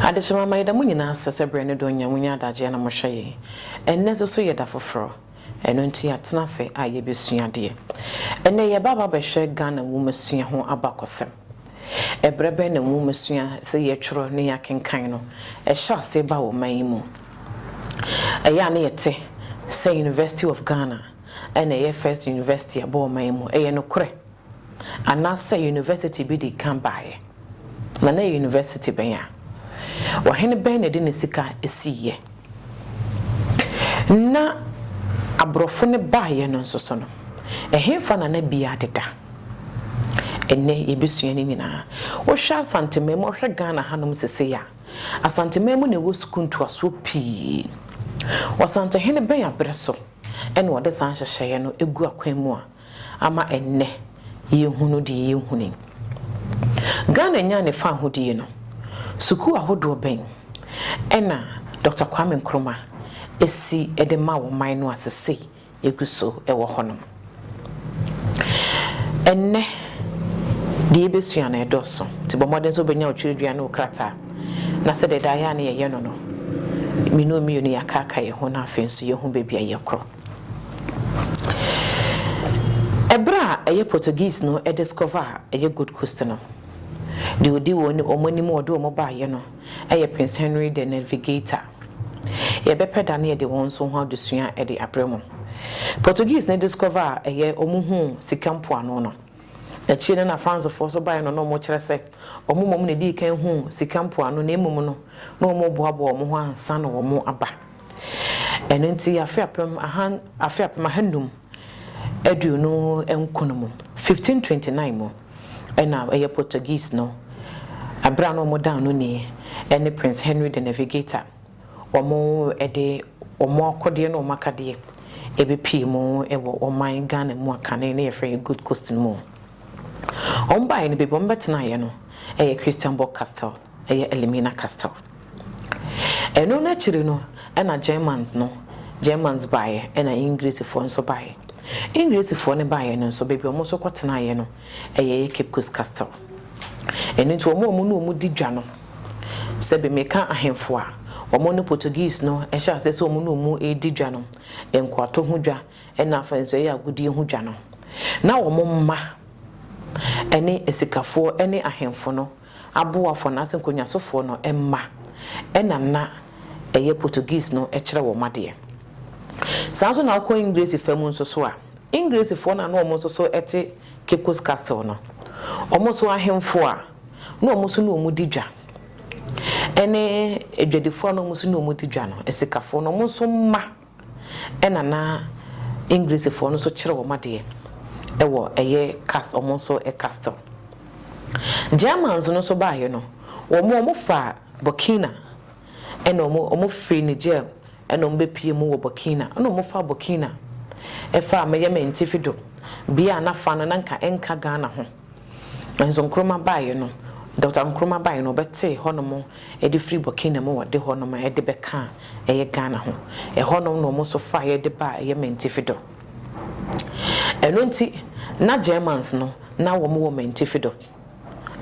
Adehyema ma yɛda mo nyinaa ase sɛ berɛ ne dɔ nya monya adagyeɛ na mohwɛ yɛn. Ɛnnɛ nso so yɛ da foforɔ, ɛno nti yɛatena ase a yɛbɛsua adeɛ. Ɛnnɛ yɛreba aba abɛhwɛ Ghana nwomasua ho abakɔsɛm. Ɛberɛ bɛn na nwomasua sɛ yɛtwerɛ ne yɛakenkan no ɛhyɛ aseɛ ba wɔ man yi mu? Ɛyɛ a na yɛte sɛ University of Ghana ɛna ɛyɛ first university a ɛbɔ ɔman yi mu. Ɛyɛ nokorɛ? Anaasɛ university bi dii kan baeɛ? Na na ɛyɛ university bɛn a? Ɔhene bɛn na ɛde ne sika siiɛ? Na aborɔfo no baeɛ no nso so no, ɛhefa na na bia deda? Ɛnnɛ yɛbɛsua ne nyinaa. Wohwɛ Asanteman mu, wohwɛ Ghana hanom sesei a, Asanteman mu na ɛwɔ sukuu ntoasoɔ pii. Ɔsantehene bɛn aberɛ so na ɔde saa nhyehyɛeɛ no gu akwan mu a ama ɛnnɛ yɛhunu deɛ yɛhunu yi? Ghana nyaa ne fahodie no, sukuu ahodoɔ bɛn na Dɔkta Kwame Nkrumah si de ma ɔman no a sesei ɛgu so wɔ hɔnom? Ɛnnɛ, deɛ yɛbɛsua no ɛdɔɔso, nti bɔ mmɔden sɛ wobɛnya wo twerɛdua ne wo krataa, na sɛdeɛ daa yɛ a na yɛyɛ no no, mmienu mmienu yɛakaakae yɛn ho na afei nso yɛhu baabi a yɛkorɔ. Ɛberɛ a ɛyɛ Portuguese no discover a ɛyɛ Gold Coast no, deɛ ɔdi wɔn wɔn anim a ɔde wɔn baeɛ no yɛ Prince Henry the Navigator. Yɛbɛpɛ da na yɛde wɔn nso ho adesua de abrɛ mo. Portuguese no discover a ɛyɛ wɔn huu sika mpoano no. Akyire no na Francefoɔ nso baeɛ no na wɔkyerɛ sɛ wɔn mmom na ɛdii kan huu sika mpoano na mmom no na wɔreboaboa wɔn ho ansa na wɔn aba. Ɛno nti afe afe 1529 mu, 1529 mu, ɛna ɛyɛ Portuguese no, ɛberɛ a na wɔda ano ni ne Prince Henry the Navigator, wɔde wɔn akɔdeɛ ne wɔn akadeɛ ɛbɛpie mu wɔ ɔman Ghana mu a kane ne yɛfrɛ yɛ Gold Coast no mu. Wɔn baeɛ no, baabi wɔn bɛtenaeɛ no ɛyɛ Christianborg Castle, ɛyɛ Elmina Castle. Ɛno no akyiri no ɛna Germans no, Germans baeɛ ɛna Englishfoɔ nso baeɛ. Englishfoɔ no baeɛ no nso, baabi a wɔn nso kɔtenaeɛ no ɛyɛ Cape Coast Castle. Ɛno nti wɔn a wɔn ne wɔn di dwa no, sɛbi meka ahemfo a wɔn ne Portuguese no ɛhyɛ aseɛ sɛ wɔn ne wɔn redi dwa no, nkoatɔ ho dwa ɛna afei nso ɛyɛ agodie ho dwa no, na wɔn mma ɛne asikafoɔ ɛne ahemfo no aboafoɔ anaasɛ nkonnwasofoɔ no mma ɛna na ɛyɛ Portuguese no kyerɛ wɔn adeɛ. Saa nso na wokɔ English fa mu nso so a, Englishfoɔ no a na wɔn nso so te Cape Coast Castle no, wɔn nso ahemfo a na wɔn nso ne wɔn di dwa ɛne adwadifoɔ a na wɔn nso ne wɔn di dwa no, asikafoɔ no, wɔn nso mma ɛna na Englishfoɔ no nso kyerɛ wɔn adeɛ ɛwɔ ɛyɛ cast wɔn nso castle. Germans no nso baeɛ no, wɔn fa Burkina ɛna wɔn firi Niger ɛna wɔn bɛpie mu wɔ Burkina, ɛna wɔn fa Burkina ɛfa mɛyɛ Mɛntifi do bea a nafa no na nka ɛnka Ghana ho. Nso Nkrumah baeɛ no, Dr. Nkrumah baeɛ no, ɔbɛtee hɔnom ɛde firi Burkina mu wɔde hɔnom ɛde bɛka ɛyɛ Ghana ho. Ɛhɔnom na wɔn nso fa yɛde ba ɛyɛ Mɛntifi do. Ɛno nti na Germans no na wɔn wɔ Mɛntifi do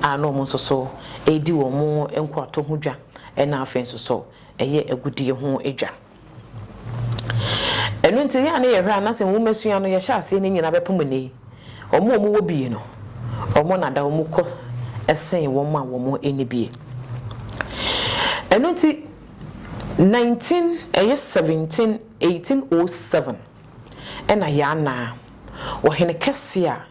a na wɔn nso so ɛredi wɔn nkoatɔ ho dwa ɛna afei nso so ɛyɛ agudie ho dwa. Ɛno nti yɛn a ne yɛhwɛ a na sɛ nwomasua no yɛhyɛ aseɛ no nyinaa bɛpem nnɛ yi, wɔn a wɔwɔ bie no, wɔn na da wɔn kɔ ɛsen wɔn a wɔn ani bie. Ɛno nti 19 ɛyɛ 17 1807 ɛna Yaa ɔhene kɛseɛ a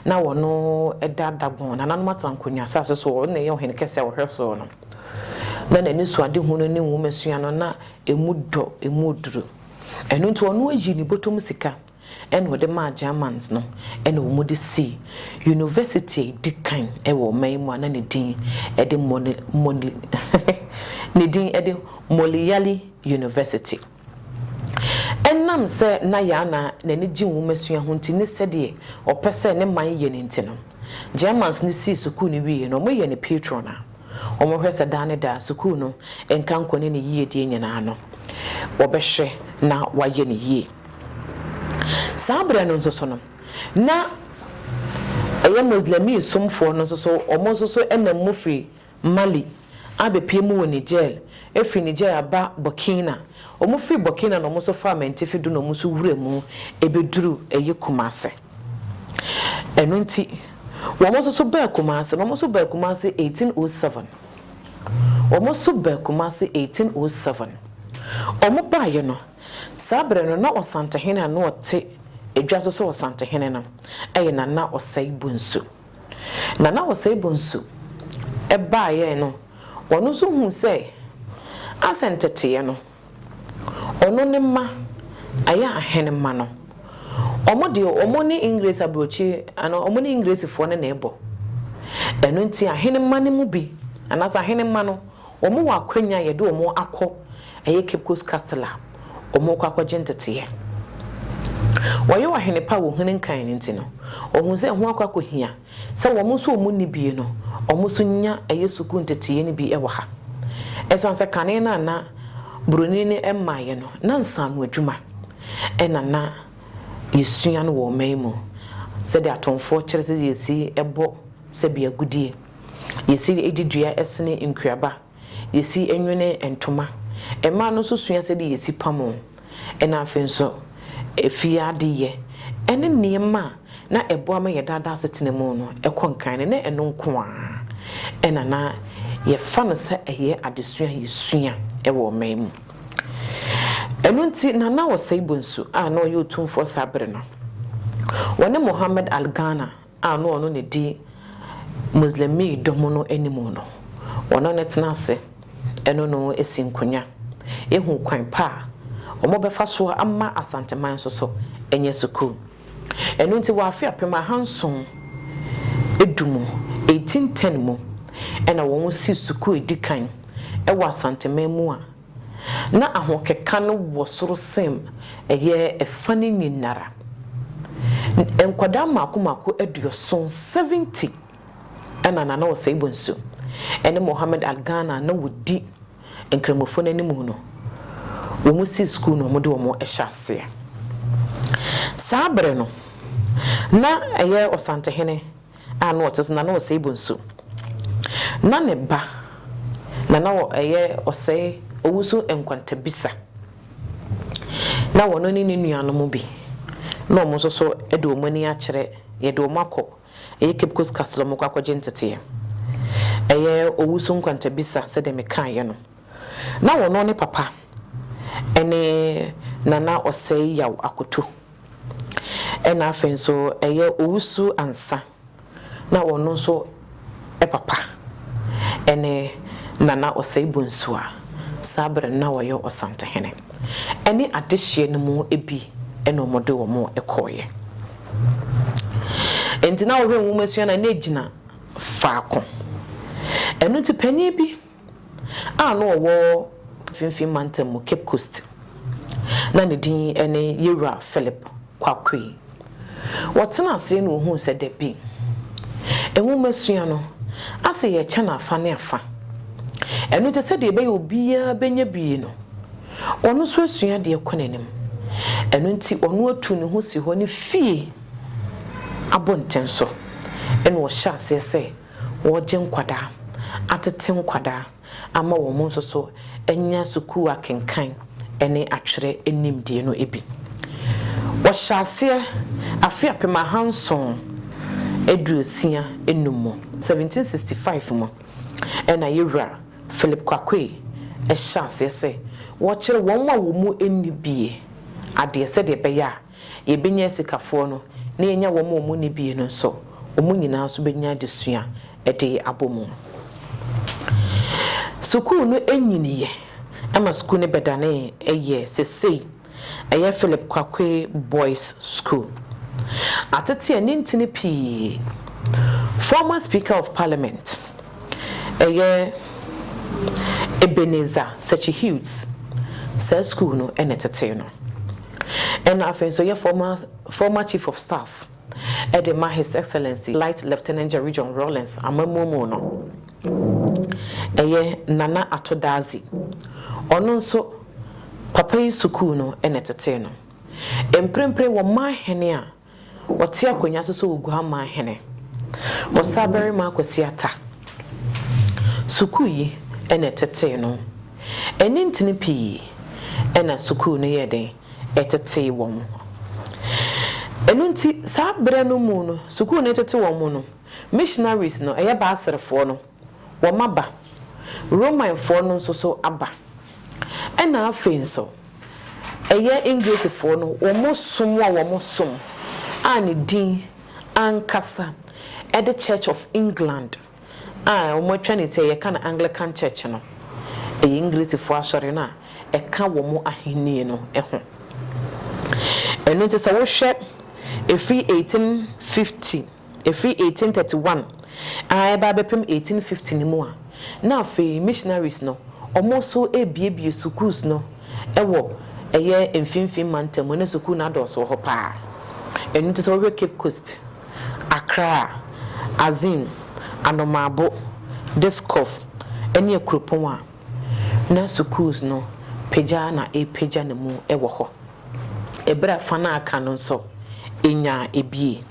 na wɔno ɛda Dagbon nananom atena nkonnwa asase so, ɔno na ɛyɛ ɔhene kɛseɛ a wɔhwɛ so no, na n'ani so ade hu no ne nwomasua no na emu dɔ emu duru. Ɛno nti ɔno ayi ne bɔtɔm sika ɛna ɔde maa Germans no ɛna wɔn de si university a ɛdi kan ɛwɔ ɔman yi mu a na ne din ɛde Moni Moni ne din ɛde Moliyali University. Ɛnam sɛ na Yaa n'ani gye nwomasua ho nti ne sɛdeɛ ɔpɛ sɛ ne man yɛ ne nti no, Germans no sii sukuu no wie no, wɔyɛ ne patron a wɔhwɛ sɛ daa ne daa sukuu no nka nkɔ ne ne yiedie nyinaa no wɔbɛhwɛ na wayɛ ne yie. Saa berɛ no nso so no, na ɛyɛ Muslimi somfoɔ no nso so, wɔn nso so nam mu firi Mali. abɛpue mu wɔ Niger, ɛfiri Niger aba Burkina. Wɔn firi Burkina na wɔn nso faa Mantifi do na wɔn nso wura mu ɛbɛduru ɛyɛ Kumase. Ɛno nti, wɔn nso so baa Kumase, na wɔn nso baa Kumase 1807. Wɔn nso baa Kumase 1807. Wɔn baeɛ no, saa berɛ no na Ɔsantehene a na ɔte edwa so sɛ Ɔsantehene no ɛyɛ Nana Osei Bonsu. Nana Osei Bonsu ɛbaeɛ no, ɔno nso huu sɛ asɛ nteteeɛ no, ɔno ne mma ɛyɛ ahenemma no, wɔn deɛ wɔn ne English aburokyi anaa wɔn ne Englishfoɔ no na ɛbɔ. Ɛno nti ahenemma no mu bi anaasɛ ahenemma no, wɔn wɔ akwannya a yɛde wɔn akɔ ɛyɛ Cape Coast Castle a wɔn kɔ akɔgye nteteeɛ. Wɔyɛ ɔhene pa a wɔhunu nkan no nti no, wɔhu sɛ ɛho akɔ akɔhia sɛ wɔn nso wɔn nni bie no, wɔn nso nya ɛyɛ sukuu nteteeɛ no bi wɔ ha. Ɛsiane sɛ kane no a na buroni no mmaeɛ no, na nsaano adwuma ɛna na yɛsua no wɔ ɔman mu. Sɛdeɛ atomfoɔ kyerɛ sɛ yɛsi bɔ sɛbi agudie, yɛsi di dua sene nkuaba, yɛsi nwene ntoma. Mmaa no nso sua sɛdeɛ yɛsi pam, ɛna afei nso efie adeyɛ ɛne nneɛma a na ɛboa ma yɛ daadaa asetena mu no ɛkɔ nkan no, na ɛno nko ara ɛna na yɛfa no sɛ ɛyɛ adesua a yɛsua ɛwɔ ɔman mu. Ɛno nti Nana Osei Bonsu a na ɔyɛ otumfoɔ saa bere no, wɔne Mohammed Al-Ghana a na ɔno na di Muslimi dɔm no anim no, wɔne no tena ase ɛno no esi nkonnwa ehu kwan pa a wɔbɛfa so ama Asanteman nso so ɛnyɛ sukuu. Ɛno nti wɔ afe 1710 mu, 1810 mu, ɛna wɔn si sukuu edi kan ɛwɔ Asanteman mu a na ahokeka no wɔ soro sem ɛyɛ ɛfa no nyinara. Nkwadaa mmaako mmaako 70, 70, ɛna Nana Osei Bonsu ɛne Mohammed Al-Ghana na wɔdi nkramofo no anim no, wɔn si sukuu na wɔde wɔn hyɛ aseɛ. Saa bere no na ɛyɛ Ɔsantehene a na ɔte so Nana Osei Bonsu na ne ba Nana ɛyɛ Osei Owusu Nkwantabisa, na wɔn ne ne nuanom bi na wɔn nso so de wɔn ani akyerɛ yɛde wɔn akɔ ɛyɛ Cape Coast Castle, wɔn kɔ akɔgye nteteɛ. Ɛyɛ Owusu Nkwantabisa, sɛdeɛ mekaeɛ no, na wɔn ne papa ɛne Nana Osei Yaw Akoto, ɛna afei nso ɛyɛ Owusu Ansa, na wɔn nso papa ɛne Nana Osei Bonsu a saa berɛ no na wɔyɛ Ɔsantehene, ɛne adehyeɛ no mu bi ɛna wɔde wɔn kɔɔeɛ. Nti na wɔhwɛ nwoma sua na na gyina faako. Ɛno nti panyin bi a na ɔwɔ Mfimfini Mantam mu, Cape Coast, na ne din ne Yewura Philip Kwakoi, wɔtena aseɛ na ohuu sɛ dabi, nwoma sua no asɛ yɛkyɛ no afa ne afa. Ɛno nti sɛdeɛ ɛbɛyɛ obiara bɛnya bie no, ɔno nso asua deɛ kɔ n'anim. Ɛno nti ɔno atu ne ho si hɔ ne fie abɔnten so ɛna ɔhyɛ aseɛ sɛ wɔregye nkwadaa, atete nkwadaa ama wɔn nso so anya sukuu akenkan ne atwerɛ nimdeɛ no bi. Wɔhyɛ aseɛ afe 1765 mu, 1765 mu, ɛna yɛwura Philip Kwakwe ɛhyɛ aseɛ sɛ wɔkyerɛ wɔn a wɔn mu nni bie adeɛ, sɛdeɛ ɛbɛyɛ a yɛbɛnya asikafoɔ no na yɛnya wɔn a wɔn nni bie no nso, wɔn nyinaa nso bɛnya adesua de abɔ mu. Sukuu no nyiniiɛ ama sukuu no bɛdane ɛyɛ sesei ɛyɛ Philip Kwakwe Boys School. Atete a ne ntini pii, former Speaker of Parliament ɛyɛ Ebenezer Sekyi Hughes, saa sukuu no ɛna ɛtetee no. Ɛna afei nso yɛ former Chief of Staff ɛde ma His Excellency Light Lieutenant Jerry John Rawlings amammuo no, ɛyɛ Nana Ato Dadzie, ɔno nso papa yi sukuu no ɛna ɛtetee no. Mprempren wɔ mahene a wɔte akonnwa so sɛ Oguaa Mahene, Ɔsabarima Akwasi Ata, sukuu yi na ɛtetee no. Ɛne ntini pii na sukuu no yɛɛ dɛn? Ɛtetee wɔn. Ɛno nti, saa berɛ no mu no, sukuu no retete wɔn no, missionaries no, ɛyɛ Baasrefoɔ no, wɔaba. Romanfoɔ no nso so aba. Ɛna afei nso, ɛyɛ Englesifoɔ no, wɔn som a wɔsom a ne din ankasa de Church of England a wɔatwa ne ti a yɛka no Anglican Church no, ɛyɛ Englesifoɔ asɔre no a ɛka wɔn ahennie no ho. Ɛno nti sɛ wohwɛ ɛfiri 1850, ɛfiri 1831 ara ɛba abɛpem 1850 no mu a, na afei missionaries no wɔn nso rebuebue sukuus no wɔ ɛyɛ mfimfini mantam mu, na sukuu no adɔɔso wɔ hɔ paa. Ɛno nti sɛ wohwɛ Cape Coast, Accra, Axim, Anomaabo, Dixcove ne Akuropɔn a, na sukuus no pagya na ɛrepagya ne mu wɔ hɔ. Ɛberɛ a fa no a aka no nso nyaa ebie.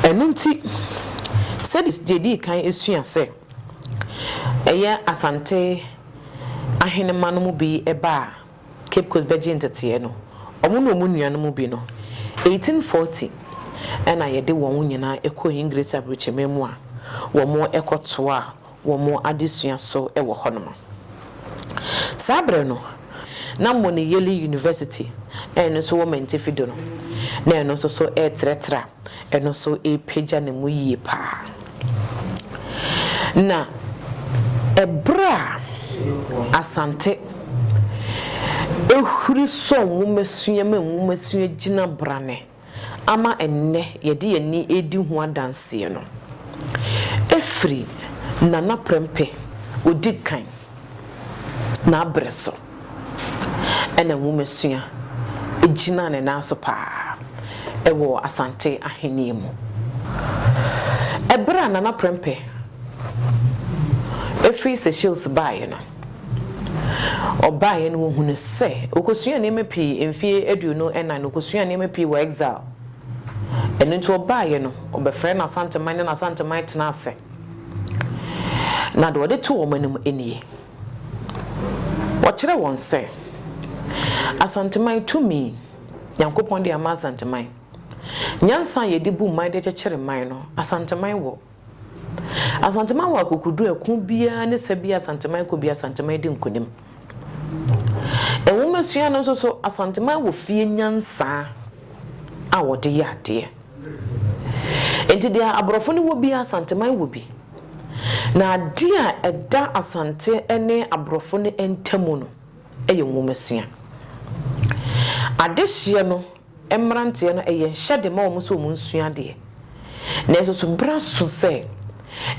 Ɛno nti, sɛdeɛ yɛdii kan sua sɛ ɛyɛ Asante ahenemma no mu bi baa Cape Coast bɛgyee nteteeɛ no, wɔn ne wɔn nuanom mu bi no, 1840 na yɛde wɔn nyinaa kɔɔ Engiresi Aburokyiman mu a wɔkɔtoaa wɔn adesua so wɔ hɔnom. Saa berɛ no, na Moneyeli University a ɛno nso wɔ Mantifi do no, na ɛno nso so retrɛtrɛ a ɛno nso repagya ne mu yie pa ara. Na ɛberɛ a Asante huri sɔɔ nwomasua ma nwomasua gyina brane ama ɛnnɛ yɛde yɛn ani redi ho adanseɛ no, ɛfiri Nana Prempeh ɔdi kan n'abrɛ so na nwomasua gyinaa ne nan so pa ara wɔ Asante ahennie mu. Ɛberɛ a Nana Prempeh firi Seychelles baeɛ no, Ɔbaeɛ no wɔhunu sɛ ɔkɔsuaa nneɛma pii mfeɛ 24 no, ɔkɔsuaa nneɛma pii wɔ exile. Ɛno nti ɔbaeɛ no, ɔbɛfrɛɛ n'Asanteman ne n'Asanteman tenaa ase. Na deɛ ɔde too wɔn anim nie. Ɔkyerɛɛ wɔn sɛ, Asanteman tumi, Nyankopɔn de ama Asanteman. Nyansa a yɛde bu man de kyekyere man no, Asanteman wɔ. Asanteman wɔ akokoduru a ɛko biara ne sa biara Asanteman kɔ biara Asanteman di nkonim. Nwomasua no nso so Asanteman wɔ fie nyansa a wɔde yɛ adeɛ. Nti deɛ aborɔfo no wɔ biara Asanteman wɔ bi. Na adeɛ a ɛda Asante ne aborɔfo no ntamu no yɛ nwomasua. Adehyeɛ no mmeranteɛ no, ɛyɛ nhyɛde ma wɔn sɛ wɔnsua adeɛ. Nanso so berɛ aso sɛ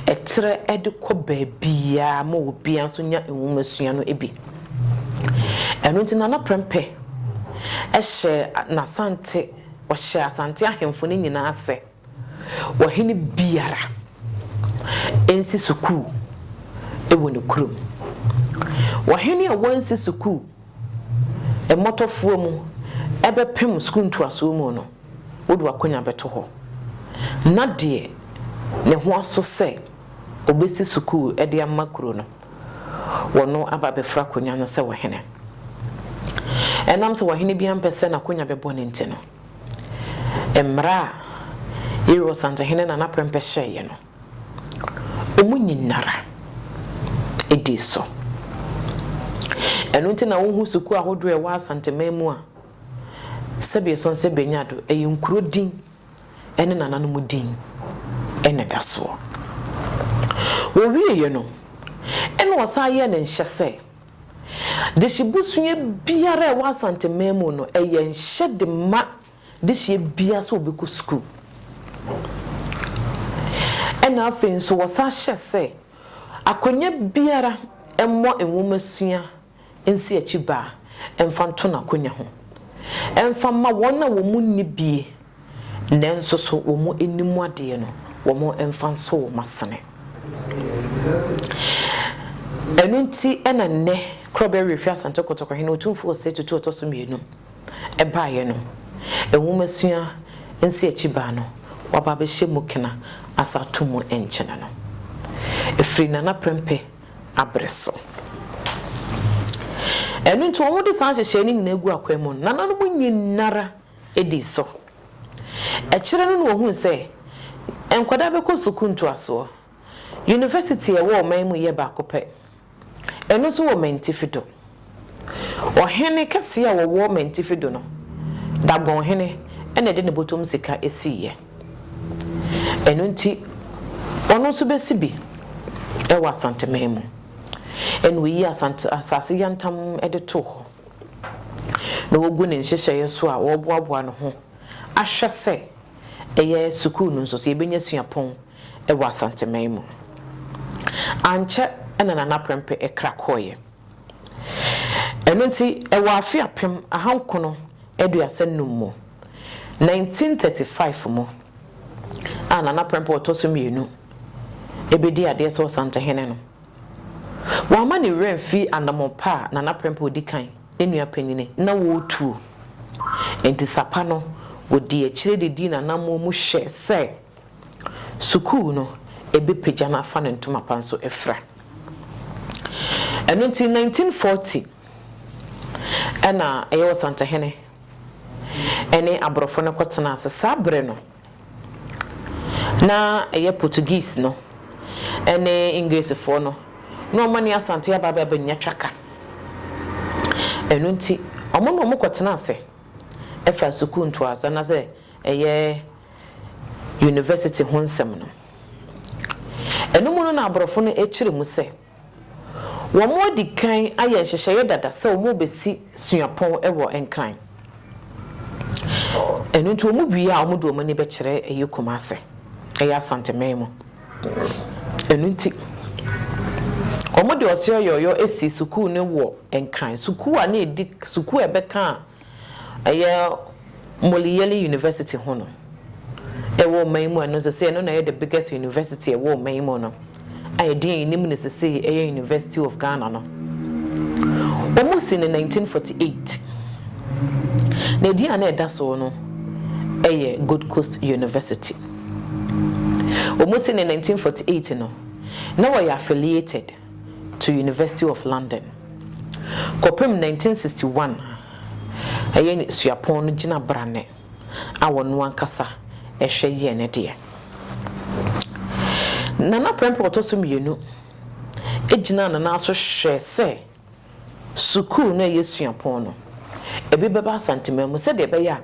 ɛtrɛ de kɔ baabiara ma obiara nso nya nwomasua no bi? Ɛno nti Nana Prempeh hyɛɛ n'Asante, ɔhyɛɛ Asante ahemfo no nyinaa sɛ ɔhene biara nsi sukuu wɔ ne kurom. Ɔhene a wansi sukuu mmɔtɔfoɔ mu bɛpem sukuu ntoasoɔ mu no, wode w'akonya bɛto hɔ. Na deɛ ne ho aso sɛ ɔbɛsi sukuu de ama kuro no, wɔno aba abɛfiri akonya no sɛ ɔhene. Ɛnam sɛ ɔhene biara mpɛ sɛ n'akonya bɛbɔ no nti no, mmara a Yeru Ɔsantehene Nana Prempeh hyɛeɛ no, Wɔn nyinara dii so. Ɛno nti na wohu sukuu ahodoɔ a ɛwɔ Asanteman mu a, sɛbi ɛsɔn sɛ Benyado, ɛyɛ nkuro din ne nananom din na ɛda soɔ. Wɔwieeɛ no, ɛna wɔsan yɛɛ no nhyɛ sɛ, dehyebusua biara a ɛwɔ Asanteman mu no, ɛyɛ nhyɛ de ma dehyeɛ biara sɛ ɔbɛkɔ sukuu. Ɛna afei nso wɔsan hyɛ sɛ akonnwa biara mmɔ nwomasua nsi akyi baa mfa nto n'akonnwa ho mfa mma wɔn a wɔn nni bie nanso so wɔn nim adeɛ no wɔn mfa nso wɔn asene. Ɛno nti na nnɛ Korɔbea Werɛfiri Asante Kotoko Hene Otumfoɔ Osei Tutu Ɔtɔ so Mmienu baeɛ no, nwomasua nsiakyibaa no, waba abɛhyɛ mu kena asa ato mu nkyene no. Ɛfiri Nana Prempeh abere so. Ɛno nti wɔde saa nhyehyɛe no nyinaa gu akwan mu no, nananom nyinara dii so. Akyire no na wɔhuu sɛ nkwadaa bɛkɔ sukuu ntoasoɔ. University a ɛwɔ ɔman mu yɛ baako pɛ. Ɛno nso wɔ Mantifi do. Ɔhene kɛseɛ a wɔwɔ Mantifi do no, Dagbon hene na ɛde ne bɔtɔm sika siiɛ. Ɛno nti ɔno nso bɛsi bi wɔ Asanteman mu. Ɛna ɔyii Asante asase yantam de too hɔ. Na wɔgu ne nhyehyɛeɛ so a wɔreboaboa ne ho ahwɛ sɛ ɛyɛ sukuu no nso so yɛbɛnya suapɔn wɔ Asanteman mu. Ankyɛ na Nana Prempeh kra kɔeɛ. Ɛno nti wɔ afe 1935 mu, 1935 mu, a Nana Prempeh ɔtɔ so mmienu bɛdii adeɛ sɛ Ɔsantehene no, wamma ne werɛ amfi anammɔn pa a Nana Prempeh ɔdi kan, ne nua panyini, na wɔretuo. Enti Sapa no, wɔdii akyire de dii n'anammɔn mu hwɛɛ sɛ sukuu no bɛpagya no afa ne ntoma pa nso afira. Ɛno nti 1940 ɛna ɛyɛ Ɔsantehene ne aborɔfo no kɔtenaa ase. Saa bere no, na ɛyɛ Portuguese no ne Englishfoɔ no na wɔn ne Asante aba abɛnya twaka. Ɛno nti, wɔn na wɔkɔtenaa ase fa sukuu ntoaso anaasɛ ɛyɛ university ho nsɛm no. Ɛno mu no na aborɔfo no kyerɛ mu sɛ wɔadi kan ayɛ nhyehyɛeɛ dada sɛ wɔrebɛsi suapɔn wɔ Nkran. Ɛno nti wɔn wie a wɔde wɔn ani bɛkyerɛ ɛyɛ Kumase, ɛyɛ Asanteman mu. Ɛno nti wɔde ɔseɛ ɔyɔyɔ asi sukuu no wɔ Nkran. Sukuu a na ɛdi sukuu a ɛbɛka ɛyɛ Moliyeli University ho no ɛwɔ ɔman mu a ɛno sɛ ɛno na ɛyɛ the biggest university ɛwɔ ɔman mu no a yɛde yɛn anim ne sese ɛyɛ University of Ghana no. Wɔn si no 1948 na edin a na ɛda so no ɛyɛ Gold Coast University. Wɔn si no 1948 no, na wɔyɛ affiliated to University of London kɔpem 1961 ɛyɛ suapɔn no gyina brane a wɔn ankasa ɛhwɛ yie ne deɛ. Nana Prempeh ɔtɔ so mmienu gyina nana so hwɛ sɛ sukuu no a ɛyɛ suapɔn no ebi bɛba Asanteman mu sɛdeɛ ɛbɛyɛ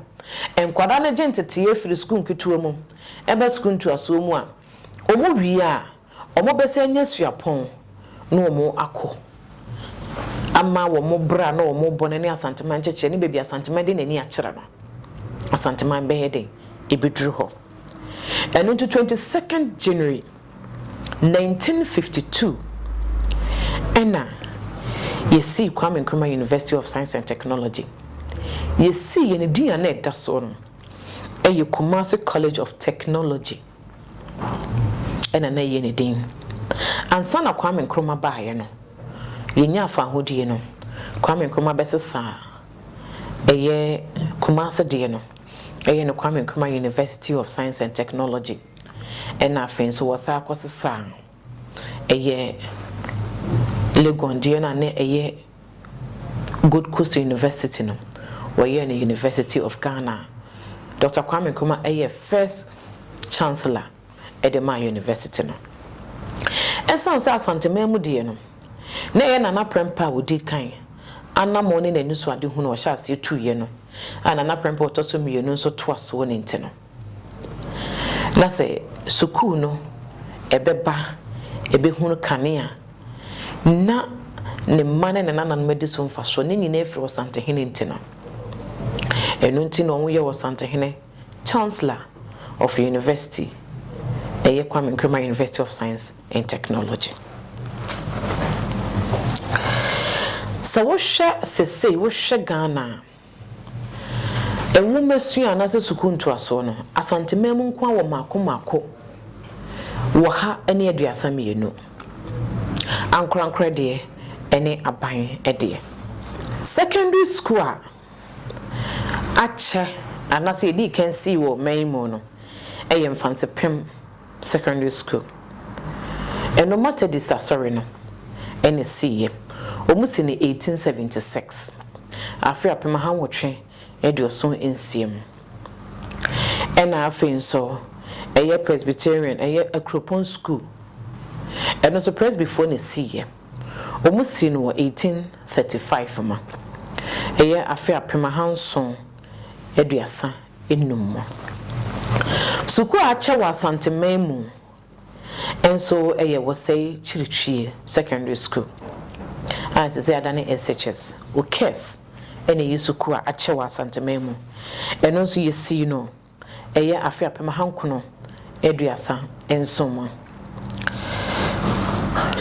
a nkwadaa no gye nteteeɛ firi sukuu nketewa mu ɛbɛ sukuu ntoasoɔ mu a wɔn wie a wɔn bɛsɛ anya suapɔn na wɔn akɔ ama wɔn bra na wɔn bɔ no ne Asanteman nkyekyere ne baabi Asanteman de n'ani akyerɛ no, Asanteman bɛyɛ den ebɛduru hɔ. Ɛno nti 22nd January 1952 ɛna yɛsii Kwame Nkrumah University of Science and Technology. Yɛsii yɛn din a na ɛda soɔ no ɛyɛ Kumasi College of Technology ɛna na ɛyɛ ne din. Ansa na Kwame Nkrumah baeɛ no, yɛnya afahodie no, Kwame Nkrumah bɛsesa ɛyɛ Kumasi deɛ no, ɛyɛ no Kwame Nkrumah University of Science and Technology. Ɛna afei nso wɔsa akɔsesa ɛyɛ Legon deɛ no a na ɛyɛ Gold Coast University no, wɔyɛɛ no University of Ghana. Dr. Kwame Nkrumah ɛyɛ first chancellor ɛde maa university no. Ɛsiane sɛ Asanteman mu deɛ no na ɛyɛ Nana Prempeh a wɔdi kan anammɔn ne n'ani so ade hunu ɔhyɛ aseɛ tuiɛ no a Nana Prempeh ɔtɔ so mmienu nso toa soɔ ne nti no, na sɛ sukuu no ɛbɛba ɛbɛhunu kanea na ne mma ne ne nananom adi so mfasoɔ ne nyinaa firi Ɔsantehene nti no, ɛno nti na wɔyɛ Ɔsantehene chancellor of university ɛyɛ Kwame Nkrumah University of Science and Technology. Sɛ wohwɛ sesei, wohwɛ Ghana a, nwomasua anaasɛ sukuu ntoasoɔ no, Asanteman mu nko a wɔ mmaako mmaako 132, ankorankorɛ deɛ ne aban deɛ. Secondary school a akyɛ anaasɛ yɛdii kan sii wɔ man mu no ɛyɛ Mfantsipim Secondary School. Ɛno Methodist asɔre no na ɛsiiɛ. Wɔsi no 1876, afe 1876 mu. Ɛna afei nso ɛyɛ Presbyterian, ɛyɛ Akuropɔn School. Ɛno nso Presbyfoɔ na ɛsiiɛ. Wɔsii no wɔ 1835 mu, ɛyɛ afe 1735 mu. Sukuu a akyɛ wɔ Asanteman mu nso yɛ Wɔsɛe Kyirikyie Secondary School a ɛsɛ sɛ yɛadane SHS. OKES na ɛyɛ sukuu a akyɛ wɔ Asanteman mu. Ɛno nso yɛsii no ɛyɛ afe 1937 mu.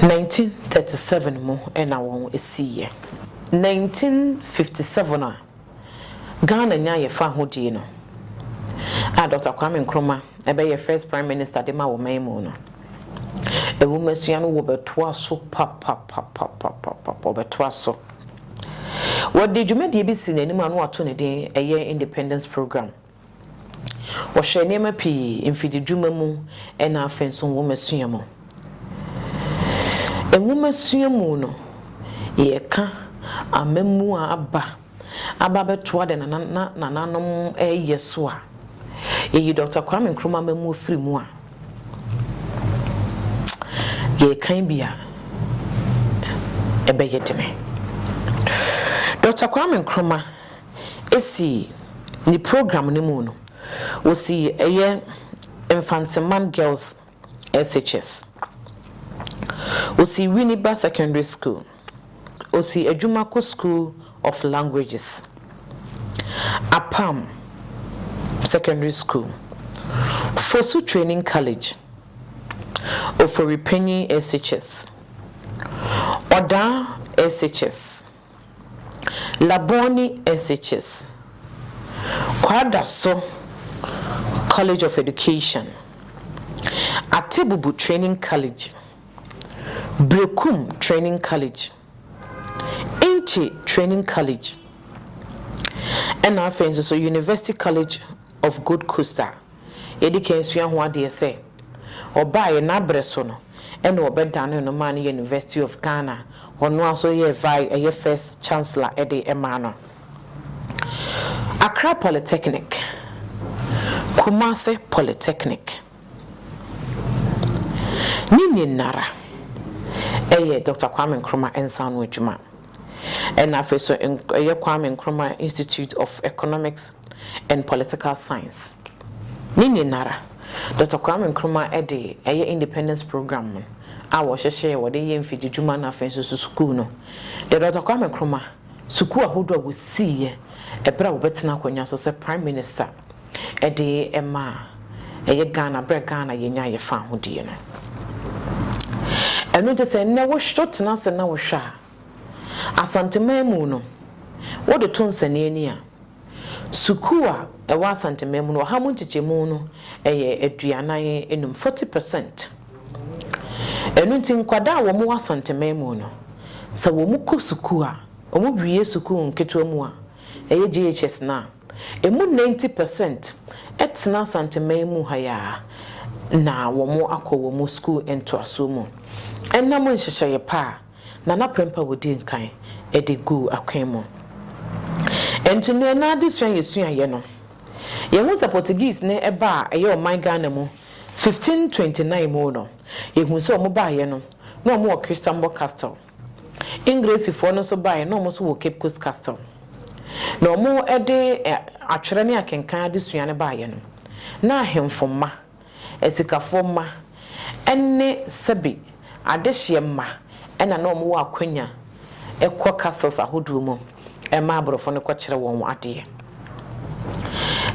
1937 mu na wɔn siiɛ. 1957 a Ghana nya yɛ fahodie no a Dr. Kwame Nkrumah ɛbɛyɛ first prime minister de ma wɔ man mu no, nwomasua no wɔbɛtoa so papapapapapa, wɔbɛtoa so. Wɔde dwumadie bi si n'anim a na wato ne din ɛyɛ independence program. Wɔhwɛ nneɛma pii, mfididwuma mu ɛna afei nso nwomasua mu. Nwomasua mu no, yɛka amammu a aba abɛtoa de nana nananom ɛyɛ so a, yɛyi Dr. Kwame Nkrumah amammu firi mu a, yɛkan bi a ɛbɛyɛ dene. Dr. Kwame Nkrumah esi ne program no mu no, wɔsi ɛyɛ Mfantsiman Girls SHS, wɔsi Winneba Secondary School, wɔsi Ajumako School of Languages, Apam Secondary School, Fosu Training College, Oforipanyin SHS, Oda SHS, Labone SHS, Kwadaso College of Education, Atebubu Training College, Berekum Training College, Enchi Training College, ɛna afei nso so University College of Gold Coast a yɛde kan sua ho adeɛ sɛ ɔbaa yɛ n'abrɛ so no ɛna ɔbɛdane no maa no University of Ghana. Ɔno nso yɛ vice, ɛyɛ first chancellor ɛde ɛmaa no. Accra Polytechnic, Kumasi Polytechnic, ne nyinara ɛyɛ Dr. Kwame Nkrumah nsa ano adwuma. Ɛna afei so ɛyɛ Kwame Nkrumah Institute of Economics and Political Science. Ne nyinara Dr. Kwame Nkrumah ɛde ɛyɛ independence program no a wɔhyehyɛ wɔde yɛ mfididwuma no, afei nso so sukuu no deɛ, Dr. Kwame Nkrumah sukuu ahodoɔ a wɔsiiɛ ɛberɛ a wɔbɛtena akonnwa so sɛ prime minister ɛde ɛma ɛyɛ Ghana, berɛ Ghana yɛnya yɛfa ahodie no. Ɛno nti sɛ nnɛ wohwɛ tena ase na wohwɛ a, Asanteman mu no, wode to nsani ani a, sukuu a ɛwɔ Asanteman mu no, 45% no ɛyɛ 45, 40%. Ɛno nti nkwadaa a wɔn wɔ Asanteman mu no, sɛ wɔn kɔ sukuu a, wɔn wie sukuu nketewa mu a ɛyɛ JHS na emu 90% ɛtena Asanteman mu ha ya na wɔn akɔ wɔn sukuu ntoasoɔ mu, ɛnam nhyehyɛeɛ pa a Nana Prempeh wɔdi nkan ɛde gu akwan mu. Nti nea n'adesua yɛ suayɛ no, yɛhu sɛ Portuguese ne ɛba a ɛyɛ ɔman Ghana mu 1529 mu no, yɛhu sɛ wɔn baayɛ no na wɔn wɔ Christianborg Castle. Englishfoɔ no nso baayɛ na wɔn nso wɔ Cape Coast Castle. Na wɔn de atwerɛ ne akenkan adesua no baayɛ no, na ahemfo mma, asikafoɔ mma, ɛne sɛbi adehyeɛ mma ɛna na wɔn wɔ akonnwa ɛkɔ castles ahodoɔ mu ɛma aborɔfo no kɔkyerɛ wɔn adeɛ.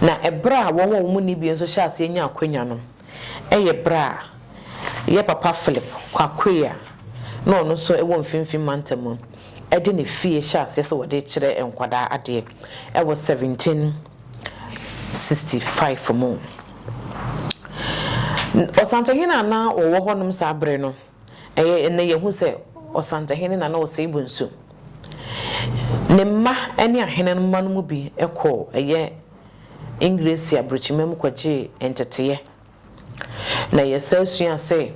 Na ɛberɛ a wɔn a wɔn ni bi nso hyɛ aseɛ nya akonnwa no, ɛyɛ berɛ a yɛ papa Philip Quaque a na ɔno nso ɛwɔ Mfimfini Mantam mu ɛde ne fie hyɛ aseɛ sɛ wɔde kyerɛ nkwadaa adeɛ ɛwɔ 1765 mu. Ɔsantehene a na wɔwɔ hɔnom saa berɛ no, ɛyɛ ɛnɛ yɛhu sɛ Ɔsantehene Nana Osei Bonsu ne mma ne ahene mma no mu bi kɔ ɛyɛ English aburokyima mu kɔgye nteteeɛ. Na yɛsa sua sɛ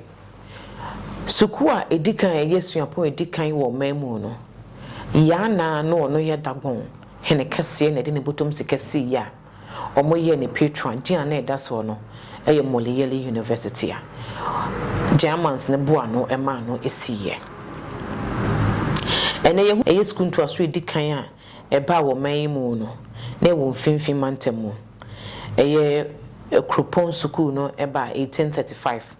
Sukuu a ɛdi kan a ɛyɛ suapɔn a ɛdi kan wɔ ɔman mu no, Yaa Naa na ɔno yɛ Dagbon hene kɛseɛ na ɛde ne bɔtɔm sika siiɛ a wɔyɛɛ no patron. Din a na ɛda soɔ no yɛ Moliyeli University a Germans no boa ano maa no siiɛ. Ɛnnɛ yɛhu ɛyɛ sukuu ntoasoɔ a ɛdi kan a ɛbaa wɔ ɔman yi mu no, na ɛwɔ Mfimfini Mantam mu. Ɛyɛ Kuropɔn Sukuu no baa 1835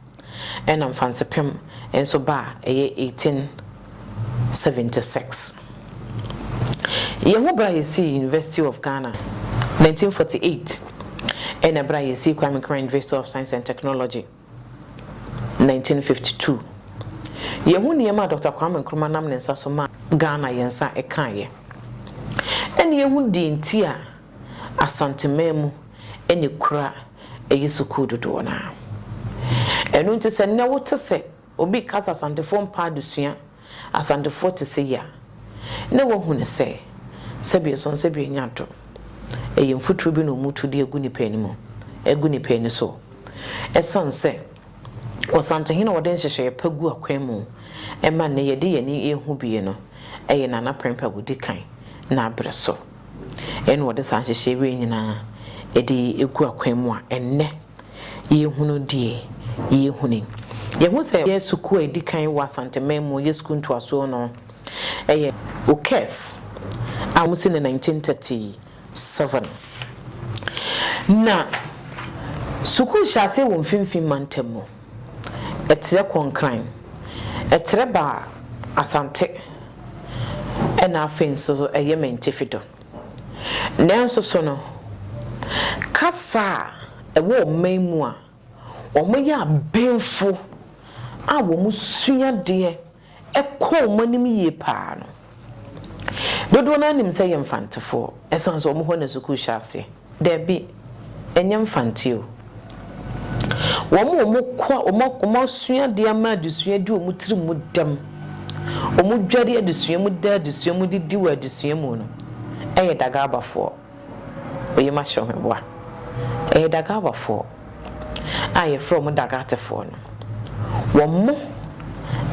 ɛna Mfantsipim nso baa ɛyɛ 1876. Yɛhu berɛ a yɛsii University of Ghana 1948 ɛna berɛ a yɛsii Kwame Nkrumah University of Science and Technology 1952. Yɛhu nneɛma a Dr. Kwame Nkrumah nam ne nsa so maa Ghana yɛn nsa kaeɛ. Ɛna yɛhu deɛ nti a Asanteman mu na ekura ɛyɛ sukuu dodoɔ no ara. Ɛno nti sɛ nnɛ wote sɛ obi reka sɛ Asantefoɔ mpa adesua, Asantefoɔ te sɛ yi a, na woahu no sɛ sɛbi ɛsɔn sɛbi ɛnya do. Ɛyɛ mfuturo bi na wɔtu de agu nipa ani mu, agu nipa ani so. Ɛsiane sɛ Ɔsantehene a ɔde nhyehyɛeɛ pa gu akwan mu ma nnɛ yɛde yɛn ani rehu bi no yɛ Nana Prempeh a ɔdi kan n'abrɛ so. Ɛna ɔde saa nhyehyɛeɛ wei nyinaa de gu akwan mu a ɛnnɛ yɛhunu deɛ yɛhunu yi. Yɛhu sɛ yɛ sukuu a ɛdi kan wɔ Asanteman mu yɛ sukuu ntoasoɔ no yɛ OKES a wɔsi no 1937. Na sukuu hyɛ aseɛ wɔ Mfimfini Mantam mu. Ɛtrɛ kɔ Nkran, ɛtrɛ ba Asante ɛna afei nso ɛyɛ Mantifi do. Nanso so no, kasa a ɛwɔ ɔman mu a wɔyɛ abenfo a wɔsua adeɛ kɔ wɔn anim yie paa no, dodoɔ no ara nim sɛ yɛ Mfantefoɔ ɛsiane sɛ wɔn hɔ na sukuu hyɛ aseɛ. Dabi, ɛnyɛ Mfante o. Wɔn a wɔkɔ wɔasua adeɛ ama adesua di wɔn tiri mu dɛm, wɔdware adesua mu, da adesua mu, didi wɔ adesua mu no, yɛ Dagabafoɔ. Oyi ma hyɛ ho boa. Ɛyɛ Dagabafoɔ a yɛfrɛ wɔn Dagatefoɔ no. Wɔn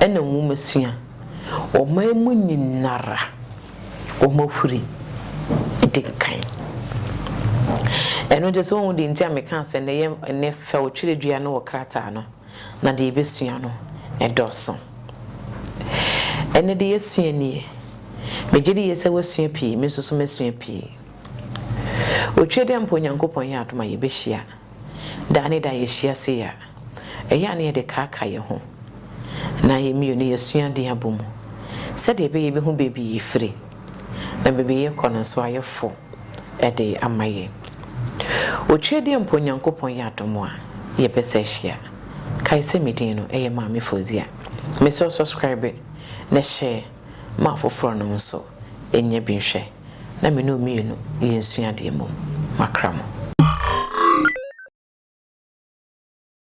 na nwomasua ɔman mu nyinara wɔn ahuri di nkan. Ɛno nti sɛ wohu deɛ nti a mekaa sɛ nnɛ yɛ nnɛ fa wo twerɛdua ne wo krataa no na deɛ yɛbɛsua no ɛdɔɔso. Ɛnnɛ deɛ yɛasua nie. Megye di yie sɛ woasua pii, me nso so masua pii. Otwa dɛ mpo Onyankopɔn yɛ adom a yɛbɛhyia daa ne daa yɛhyia sei a, ɛyɛ a na yɛde kaakae yɛn ho na yɛn mmienu yɛasua adeɛ abɔ mu sɛdeɛ ɛbɛyɛ yɛbɛhu baabi yɛfiri na baabi yɛrekɔ no nso ayɛ fo de ama yɛn. Otwa dɛ mpo Onyankopɔn yɛ adom a yɛbɛsa ahyia. Kae sɛ me din no ɛyɛ Maame Fauzia. Mesrɛ wo subscribe na share ma afoforɔ nom nso nyɛ bi nhwɛ na me ne wo mmienu yɛnsua adeɛ mmom. Makra mo.